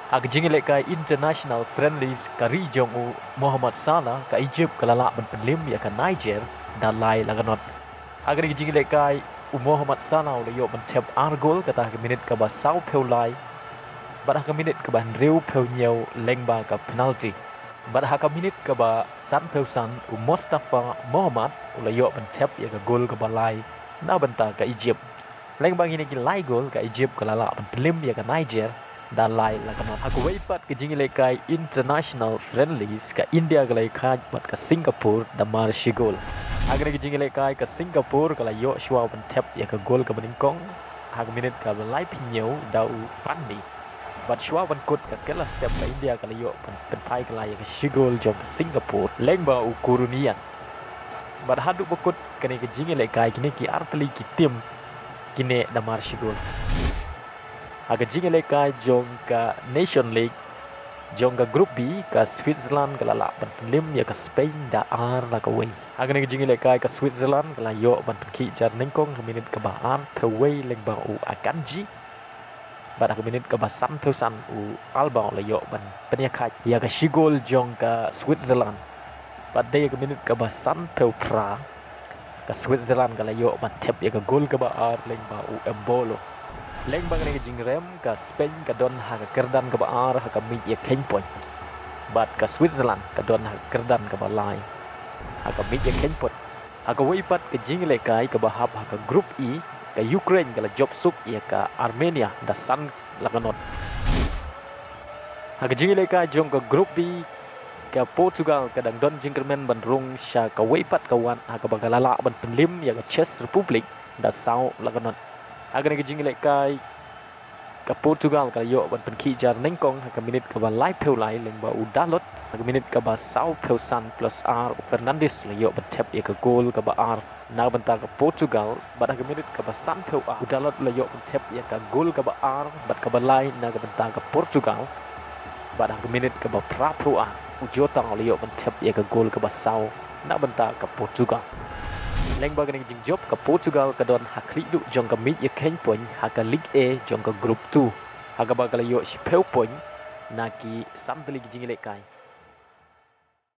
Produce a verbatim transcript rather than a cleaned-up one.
Ha ka jingïalehkai international friendlies ka ri jong u Mohamed Salah, ka Egypt ka la lah ban pynliem ïa ka Niger da lai la ka not. Ha kane ka jingïalehkai u Mohamed Salah u la ïoh ban thep ar gol, kata ha ka minit kaba sawphew lai bad ha ka minit kaba hynriewphew hynñiew lyngba ka penalty. Bad ha ka minit kaba sanphew san u Mustafa Mohamed u la ïoh ban thep ïa ka gol kaba lai na bynta ka Egypt. Lyngba kine ki lai gol ka Egypt ka la lah ban pynliem ïa ka Niger da lai la ka not. Ha kawei pat ka jingïalehkai international friendlies ka India ka la ïakhaid bad ka Singapore da mar shi gol. Ha kane ka jingïalehkai ka Singapore ka la ïoh shuwa ban thep ïa ka gol kaba nyngkong ha ka minit kaba laiphew hynñiew da u Fandi. Bad shuwa ban kut ka kylla step ka India ka la ïoh ban pynphai kylla ïa ka shi gol jong ka Singapore lyngba u Kurunian. Bad haduh ba kut kane ka jingïalehkai kine ki artylli ki tim ki neh da mar shi gol. Ha ka jingïalehkai jong ka Nation League jong ka Group B, ka Switzerland ka la lah ban pynliem ïa ka Spain da ar la kawei. Ha kane ka jingïalehkai ka Switzerland ka la ïoh ban pynkhih jar nyngkong ha minit kaba arphew wei lyngba u Akanji. Bad ha ka minit kaba sanphew san u Alba u la ïoh ban pynïakhaid ïa ka shi gol jong ka Switzerland. Bad dei ha ka minit kaba sanphew phra ka Switzerland ka la ïoh ban thep ïa ka gol kaba ar lyngba u Embolo. Lyngba kane ka jingrem ka Spain ka don ha ka kyrdan kaba ar ha ka miej ïakheiñ point. Bad ka Switzerland ka don ha ka kyrdan kaba lai ha ka miej ïakheiñ point. Ha kawei pat ka jingïalehkai kaba hap ha ka Group E, ka Ukraine ka la jop suk ïa ka Armenia da san la ka not. Ha ka jingïalehkai jong ka Group B ka Portugal ka dang don jingkyrmen ban rung sha kawei pat ka wat ha kaba ka la lah ban pynliem ïa ka Czech Republic da saw la ka not. Ha kane ka jingïalehkai ka Portugal ka la ïoh ban pynkhih jar nyngkong ha ka minit kaba laiphew lai lyngba u Dalot. Ha ka minit kaba sawphew san plus ar u Fernandes la ïoh ban thep ïa ka gol kaba ar na ka bynta ka Portugal. Bad ha ka minit kaba sanphew ar u Dalot la ïoh ban thep ïa ka gol kaba ar bad kaba lai na ka bynta ka Portugal. Bad ha ka minit kaba phraphew ar u Jota la ïoh ban thep ïa ka gol kaba saw na bynta ka Portugal. Lyngba kane ka jingjop ka Portugal ka don ha khlieh duh jong ka miej ïakheiñ point ha ka Ligue A jong ka Group two, ha kaba ka la ïoh shiphew point na ki san tylli ki jingïalehkai.